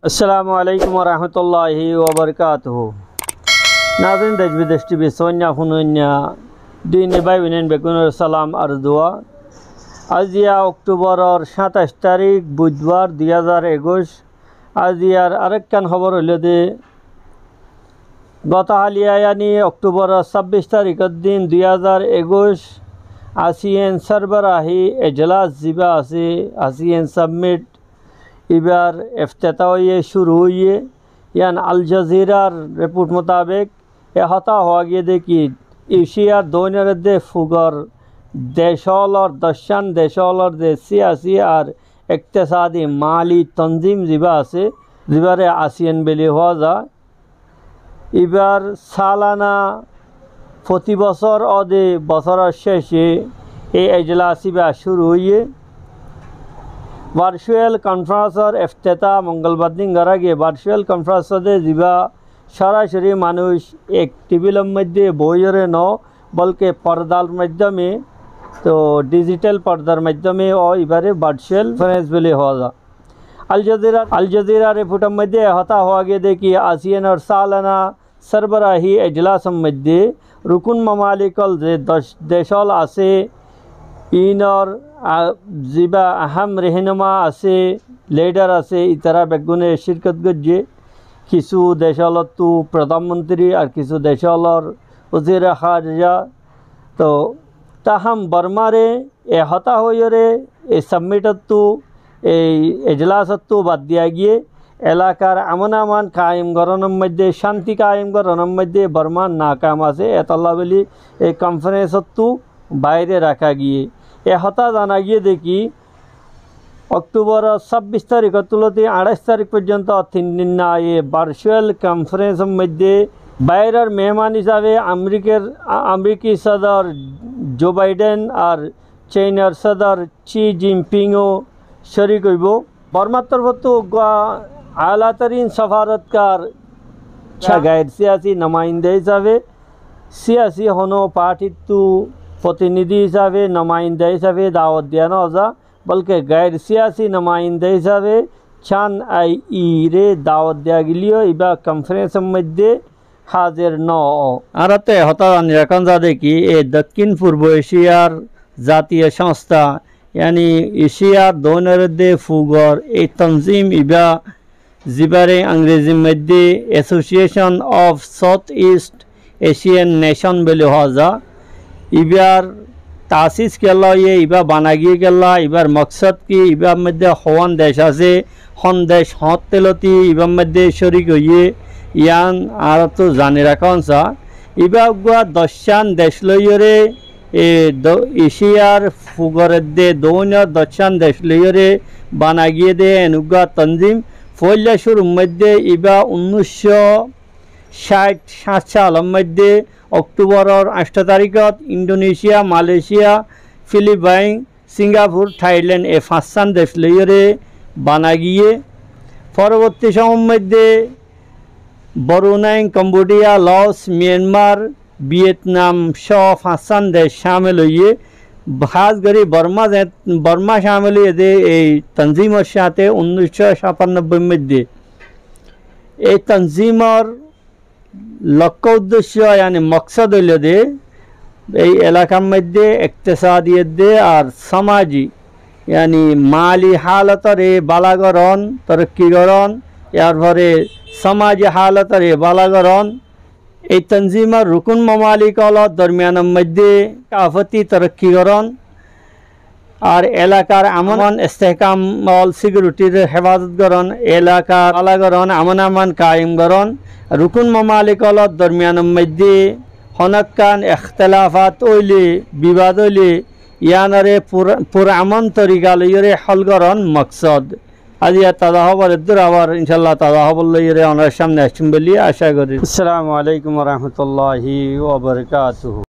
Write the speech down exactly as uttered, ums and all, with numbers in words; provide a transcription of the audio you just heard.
Assalamu alaikum warahmatulláhi wabarakátuhu. Nazirin, Dec Bidec T V sóinna fúnoinna dini bái boinain beggúnore salam ar dua. Aziya Októboror sáñtais tarík, buidbar, dui házar ekuic. Aziyar arekkán hóbor óilde, gotohaliya, yani Októboror sábbic taríkor din, dui házar ekuic, ASEAN sorbarahi ejlas ziba asé, ASEAN Summit, ibar efteta óiye, cúru óiye. Yián Al Jazeerar report mutabek, e hotá hoó giyé de ki, Eciyar doóinor edde fugor dec ólor, doccán dec ólor de siyasi ar ektesaadi mali tonzim ziba asé, zibare ASEAN buli hoó za, ibar salana foti bosór óde bosóror céce e ejlas iba cúru óiye. Virtual conferenceor efteta mongolbar din gorá giyé. Virtual conference óde ziba sorasori manúic ek tibilor moidde boiyóre no, bolke pordar maiddome, to digital pordar maiddome ó, ibare virtual conference buli hoó za. Al Jazeera, Al Jazeera reportor moidde e hotá hoó giyé de ki, ASEANor salana sorbarahi ejlasor moidde rukun mamalik ól ze doc, dec ól asé, inor, a, ziba aham rehenuma asé, lidar asé, itara beggúne cirkot goijje. Kissú dec ólottu prodhan montiri ar kissú dec ólor wazire kharija. To taham Bormare e hotá hoiyóre e summit ottu, ei ejlas ottu bad diya giyé. Elakar amon aman kayem gorónor moidde, cánti kayem gorónor moidde Borma nakam asé, etolla buli e conference ottu baire raká giyé. E hotá zana giyé de ki, Októboror sábbic taríkottu loti añçaic tarík foijjonto tin din na e virtual conference or moidde bairor mehman hísabe Amerikar, a-, Ameriki sodor Joe Biden ar Chinor sodor Xi Jinping ó córik óibo. Bormar torfottu uggwá alatarin safaratkar, gair siyasi numainda hísabe, siyasi hono partyttu protinidhi hísabe, numainda hísabe dawot diya no za, bolke gair siyasi numainda hísabe Chan Ai E re dawot diya gilíyo iba conference or moidde hazir no ó. Añárattú e hotá zani rakán za de ki, e Dokkin Purbo Eciyar zatiyo cónstha, yani Eciyar doóinor edde fugor ei tonzim iba, zibare Angrezir moidde Association of South East Asian Nation buli hoó za, ibar tasis kiyólla óiye, iba bana giyé kiyólla, ibar moksod ki, ibar moidde hoón dec asé, hoón dec hoóñtte loti ibar moidde córik óiye, yián añárattú zani rakán za. Iba uggwá doccán dec loiyóre, e, do-, Eciyar fugor edde doóinor doccán dec loiyóre bana giyé de en uggwá tonzim. Foóilla cúrur moidde iba unnúiccó cáit háñt salor moidde Októboror añctho taríkot Indonecia, Malaysia, Philippine, Singapore, Thailand e fañssán dec loiyóre bana giyé. Foroborti cómor moidde Brunei, Cambodia, Laos, Myanmar, Vietnam só fañssán dec cámil óiye. Hás gorí Borma ze-, Borma cámil óiye de ei tonzimor sáñte unnúiccó sátannobboi moidde. Ei tonzimor lokkó uddecco, yani moksod óilde, ei elakar moidde ektesadiyedde ar somaji, yani mali hálotore bála gorón, torokki gorón, yarfore somaji hálotore bála gorón, ei tonzimor rukun mamalik ólor dormiyanor moidde kafoti torokki gorón, ar elakar amon amán, estehkam ól, sikuritir hefazot gorón, elakar bála gorón, amon aman kayem gorón, rukun mamalik ólor dormiyanor moidde honókkan ektelafat óile, bibad óile, yiánore pur-, puramon torika loiyóre hól gorón moksod. Aijja taza hóbor eddúr, abar incállah taza hóbor loiyóre onorar sámne aiccúm buli acá gorír. Assalamu alaikum warahmatulláhi wabarakátuhu.